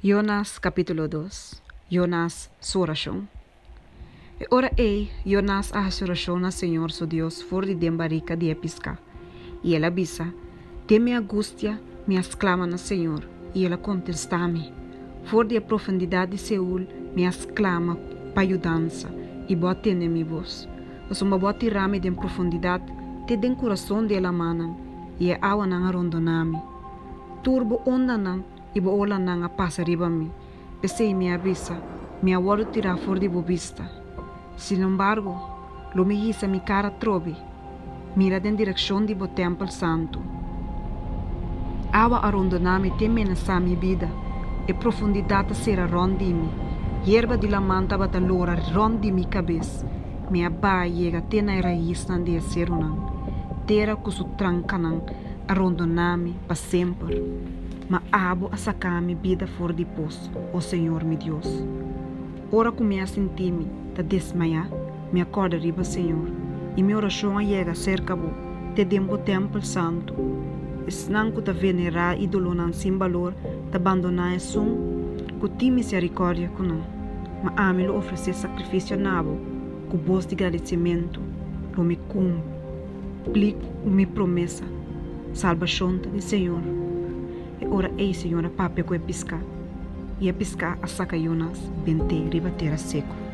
Yonas kapítulo dos Yonas su orashon E ora ei Yonas a hasi orashon na señor su Dios for di den barika di e piská, i el a bisa, Den mi angustia mi a sklama na señor, i el a kontestá mi. For di e profundidat di Seul mi a sklama pa yudansa, i bo a tende mi bos. Pasobra bo a tira mi den profundidat te den kurason di e lamannan, i e awanan a rondoná mi. Tur bo ondanan i bo olanan a pasa riba mi, p'esei mi a bisa, Mi a wòrdu tirá for di bo bista. Sinembargo, lo mi hisa mi kara atrobe, mira den direkshon di bo tèmpel santu. Awa a rondoná mi te menasá mi bida, e profundidat a sera rònt di mi, yerba di laman tabata lora rònt di mi kabes, mi a baha yega te na e raisnan di e serunan. Tera ku su trankanan a rondoná mi pa semper. Ma abo a saká mi bida for di pos, o Señor mi Dios. Ora ku mi a sinti mi ta desmayá, mi a kòrda riba Señor, i mi orashon a yega serka bo, te den bo tèmpel santu. Esnan ku ta venerá ídolonan sin balor ta bandoná esun ku tin miserikòrdia ku nan. Ma ami lo ofresé sakrifisio na bo ku bos di gradisimentu, lo mi kumpli ku mi promesa. Salbashon ta di Señor. E ora ei Señor a papia ku e piská, i e piská a saka Yonas bent'é riba tera seku.